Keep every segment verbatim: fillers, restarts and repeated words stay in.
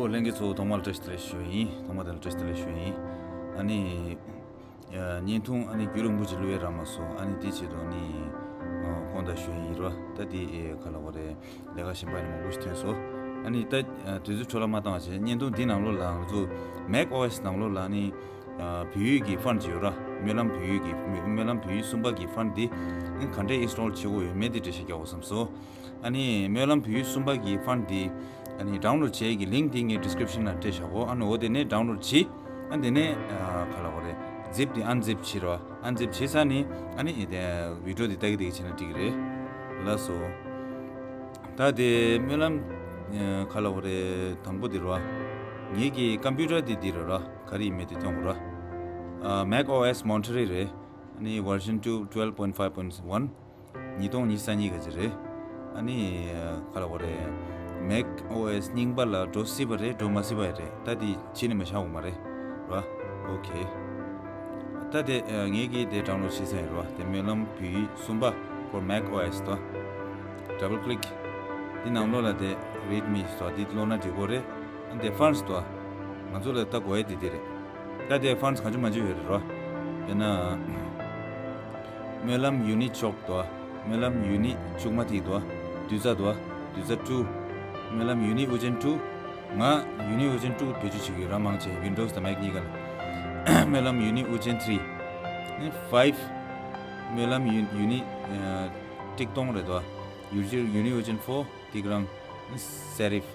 ལྷན་རྒྱས་ཚོ་ཐོག་མར་བཀྲ་ཤིས་བདེ་ལེགས་ཞུ་ཡིན། ཐོག་མར་དེ་ལ་བཀྲ་ཤིས་བདེ་ལེགས་ཞུ་ཡིན། ཨ་ནི། ཨ། བརྙན་ཐུང་ཨ་ནི་རྒྱུན་རིང་པོ་ཅིག་བླུག་ཡས་རག་མ་སོང་། ཨ་ནི་དེ་ཆེད་དུ་ཨ་ནི། ཨ། དགོངས་དག་ཞུ་ཡས་ཡིན་རོ། ད་དེ་ཨེ་ག་ལབ་དགོས་རེད། ལས་ཀ་གཞན་པ་ནི་མང་པོ་ཞིག་ཐོན་སོང་། ཨ་ནི་ད། ཨ། དུས་ཚོད་འཕྲོ་བརླག་མ་བཏང་བ་བྱས། བརྙན་ཐུང་འདི་ནང་ལོགས་ལ་ང་ཚོ་Mac O S ནང་ལོགས་ལ་ཨ་ནི། ཨ། བོད་ཡིག་གི་font ཅིག་ཡོད་ར། སྨོན་ལམ་བོད་ཡིག་གི། སྨོན་ལམ་བོད་ཡིག་གསུམ་པ་གི་font འདི་ཨ་ནི་ག་འདྲས་install བྱེད་དགོས་ཡོད་མེད་དེ་འགྲེལ་བཤད་རྒྱག་དགོས་བསམ་སོང་། ཨ་ནི་སྨོན་ལམ་བོད་ཡིག་གསུམ་པ་གི་font འདི་ཨ་ནི་download བྱེད་ཡས་ཀྱི་link འདི་ངས་description ལ་སྤྲད་བཞག་གོ། ཨ་ནི་འོ་དེ་ནས་download བྱེད། ཨ་དེ་ནས་ཨ་ག་ལབ་དགོས་རེད། zip འདི་unzip བྱེད་རོགས། unzip བྱེད་ཚར་ནི་ཨ་ནི་དེ་video འདི་ལྟ་གི་བསྡད་ཀྱི་བྱས་ན་འགྲིག་གི་རེད། ལགས་སོ། ད་དེ་སྨོན་ལམ་ཨ་ག་ལབ་དགོས་རེད། དང་པོ་འདི་རོ། ངེད་ཀྱི་computer འདི་འདི་རེད་རོ། ག་རེ་ཡིན་མིན་དེ་སྟོན་དགོས་རོ། ཨ། Mac O S Monterey རེད། ཨ་ནི་version two twelve point five point one། ཉིས་སྟོང་ཉི་ཤུ་རྩ་གཉིས་ག་ཅིག་རེད། ཨ་ནི་ག་ལབ་དགོས་རེད། Mac O S རྙིང་པ་ལ་འགྲོ་སྲིད་པ་རེད། འགྲོ་མ་སྲིད་པ་རེད། ད་དེ་བྱས་ནས་མ་བཞག་དགོས་མ་རེད་རོ། ཨོ་ཁེ། ད་དེ་ཨ་ངེད་ཀྱིས་དེ་download བྱས་ཚར་ཡིན་རོ། དེ་སྨོན་ལམ་བོད་ཡིག་གསུམ་པ་for Mac O S དོ། double click དེ་ནང་ལོགས་ལ་དེ་read me དོ། དེ་ཀློག་ན་འགྲིག་གི་རེད། ཨ་དེ་fonts དོ། ང་ཚོ་ལ་ད་དགོས་ཡས་དེ་དེ་རེད། ད་དེ་fonts གང་བྱུང་མང་བྱུང་ཡོད་རེད་རོ། དཔེར་ན། སྨོན་ལམ་unit མཆོག་དོ། སྨོན་ལམ་unit་བཅུ་མ་ཐིག་དོ། བདུན་ཚ་དོ། བདུན་ཚ་two། སྨོན་ལམ་unit དབུ་ཅན་two། ང་unit དབུ་ཅན་two བེད་སྤྱོད་བྱེད་ཀྱི་ཡོད་ར། མང་ཆེ་Windows དང་Mac གཉིས་ཀ་ལ། སྨོན་ལམ་unit དབུ་ཅན་three། ཨ་ནི་five། སྨོན་ལམ་ཡུ་unit ཨ་ཏིག་སྟོང་རེད་དོ། ཡུ་unit དབུ་ཅན་four། ཏིག་རང་serif།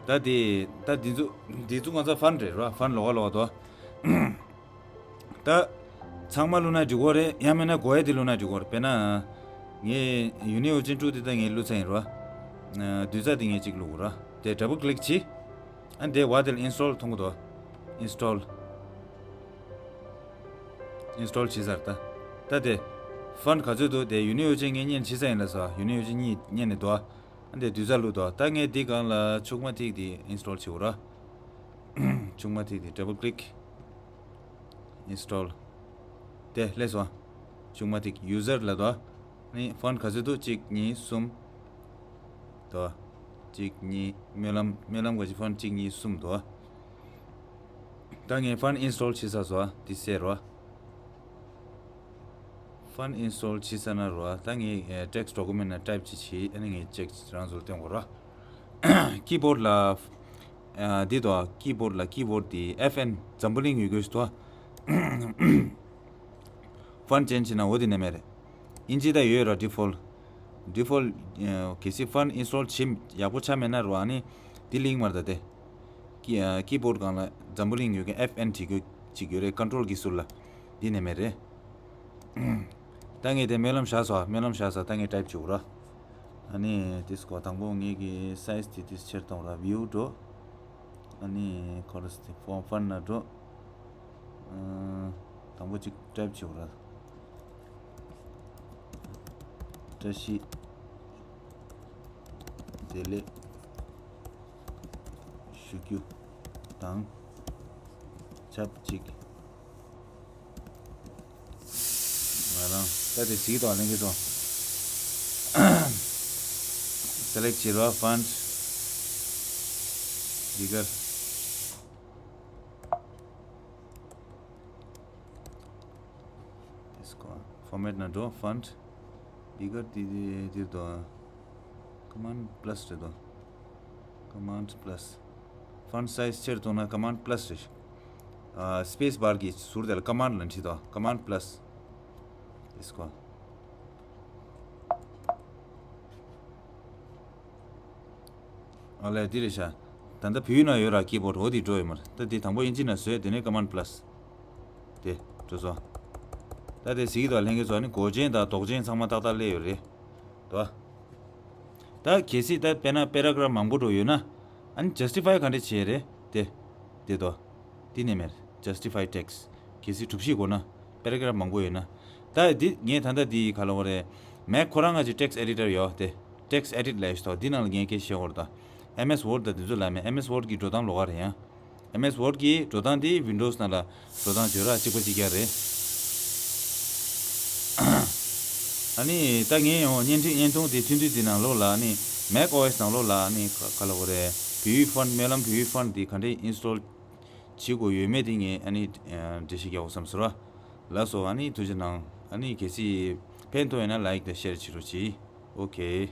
ད་དེ་ད་འདི་ཚོ་འདི་ཚོ་ང་ཚོ་font རེད་ར། font ལོགས་ཀ་ལོགས་ཀ་དོ། ད་ཚང་མ་བླུགས་ན་འགྲིག་གི་རེད། ཡང་མིན་ན་དགོས་ཡས་དེ་བླུགས་ན་འགྲིག་གི་རེད། དཔེར་ན་ངས་unit དབུ་ཅན་two དེ་ད་ངས་བླུགས་ཚར་ཡིན་ར། ཨ་བདུན་ཚ་དེ་ངས་གཅིག་བླུགས་ར། དེ་double click བྱེད། ཨ་དེ་བ་དེ་ལ་install མཐོང་གི་འདུག install install བྱས་ཚར། ད་ད་དེ་font ག་ཚོད་འདུག་དེ་unit དབུ་ཅན་ངས་བརྙན་བྱས་ཚར་ཡིན་ལ་སོ། unit དབུ་ཅན་གཉིས་བརྙན་ནས་འདུག་ཨ་དེ་བདུན་ཚ་བླུགས་འདུག་ད་ངས་འདི་སྒང་ལ་ཆུང་མ་ཐིག་དེ་install བྱེད་དགོས་ར། ཆུང་མ་ཐིག་དེ་double click install། དེ་སླེབས་སོང་། ཆུང་མ་ཐིག user ལ་དོ། ནི་font ག་ཚོད་འདུག་གཅིག་གཉིས་གསུམ། དོ། གཅིག་གཉིས། སྨོན་ལམ་སྨོན་ལམ་ག་ཅིག་font གཅིག་གཉིས་གསུམ་དོ། ད་ངས་font install བྱས་ཚར་སོང་། དེ་གསལ་རོ། font install བྱས་ཚར་ན་རོ། ད་ངས་ཨེ་text document ནང་type བྱེད་བྱེད། ཨ་ནི་ངས་check རང་ཚོར་སྟོན་དགོས་རོ། keyboard ལ་ཨ་འདི་དོ། keyboard ལ་keyboard དེ་F N འཛམ་བུ་གླིང་ཡོད་དགོས་སུ་དོ། font change བྱེད་ན་འོ་དེ་ནས་མེད་རེད། ཨིན་ཇི་ད་ཡོད་ར། default default ཨ་གལ་སྲིད་font install བྱེད་ཡག་པོ་ཆགས་མེད་ན་རོ། ཨ་ནི་དེ་གླིང་མར་ད་དེ། key- ཨ་keyboard སྒང་ལ་འཛམ་བུ་གླིང་ཡོད་མཁན་F N བྲིས་དགོས་ཅིག་ཡོད་རེད། control གི་ཟུར་ལ། འདི་ནས་མེད་རེད། ད་ངས་དེ་སྨོན་ལམ་བཞག་སོང་། སྨོན་ལམ་བཞག་སོང་། ད་ངས་type བྱེད་དགོས་ར། ཨ་ནི་དེ་སྐོར་དང་པོ་ངེད་ཀྱི་size དེ་དེ་ཆེར་གཏོང་ར། view འགྲོ། ཨ་ནི་colors དེ་font font ན་འགྲོ། ཨ་དང་པོ་གཅིག་type བྱེད་དགོས་ར། བཀྲ་ཤིས་བདེ་ལེགས་ཞུ་རྒྱུ་དང་ཆབས་ཅིག་ང་རང་ད་དེ་གཟིགས་དང་ལེན་གྱི་དང་select བྱེད་རོགས། font bigger དེ་སྐོར་format ན་འགྲོ། font bigger དེ་དེ་དེ་དོ། command plus རེད་དོ། command plus font size ཆེར་གཏོང་ན་command plus རེད། ཨ་space bar གི་ཟུར་དེ་ལ་command ལ་འཁྲིད་དོ། command plus དེ་སྐོར། ཨ་ལས་འདི་རེད་ཤག་ད་ལྟ་བོད་ཡིག་ནང་ཡོད་ར་keyboard། འོ་དེ་འགྲོ་ཡོད་མ་རེད། ད་དེ་དང་པོ་ཨིན་ཇི་ནང་བཟོས། དེ་ནས་command plus དེ་འགྲོ་སོང་། ད་དེ་གཟིགས་དང་ལྷན་རྒྱས་ཚོ་ཨ་ནི་མགོ་ཅན་དང་འདོགས་ཅན་ཚང་མ་ཏག་ཏག་སླེབས་ཡོད་རེད་དོ། ད་གལ་སྲིད་ད་དཔེར་ན་paragraph མང་པོ་འགྲོ་ཡོད་ན་ཨ་ནི་justify ག་འདྲ་བྱེད་རེད། དེ་དེ་དོ། དེ་ནས་མེད། justify text གལ་སྲིད་གྲུ་བཞི་དགོས་ན། paragraph མང་པོ་ཡོད་ན། ད་འདི་ངས་ད་ལྟ་འདི་ག་ལབ་དགོས་རེད། Mac ཁོ་རང་ང་ཅིག་text editor ཡོད་དེ། text edit ལབ་ཡོད་ཤག་འདི་ནང་ལ་ངས་སྐད་བཤད་དགོས་རེད་ད། M S Word དང་དེ་ཚོ་ལབ་མེད། M S Word གི་འགྲོ་སྟངས་ལོགས་ཀ་རེད་ཡ། M S Word གི་འགྲོ་སྟངས་དེ་Windows ནང་ལ་འགྲོ་སྟངས་བརྗོད་ར་གཅིག་པ་གཅིག་རྐྱང་རེད། ཨ་ནི་ད་ངས་ཡང་བརྙན་འཕྲིན་བརྙན་ཐུང་དེ་ཐུང་ཐུང་དེ་ནང་ལོགས་ལ་ཨ་ནི་ Mac O S ནང་ལོགས་ལ་ཨ་ནི་ག་ག་ལབ་དགོས་རེད། བེ་ཡུས་ཕོན་ཊི་སྨོན་ལམ་བེ་ཡུས་ཕོན་ཊི་འདི་ག་འདྲས་ཨིན་སི་ཊོལ་བྱེད་དགོས་ཡོད་མེད་འདི་ངས་ཨ་ནི་འགྲེལ་བཤད་རྒྱག་དགོས་བསམ་སོང་ར། ལགས་སོ། ཨ་ནི་ཐུགས་རྗེ་གནང་། ཨ་ནི་གལ་སྲིད་ཕན་ཐོགས་ཡོད་ན་ལའིཀ་དང་ཤེར་བྱེད་རོགས་གྱིས། ཨོ་ཁེ།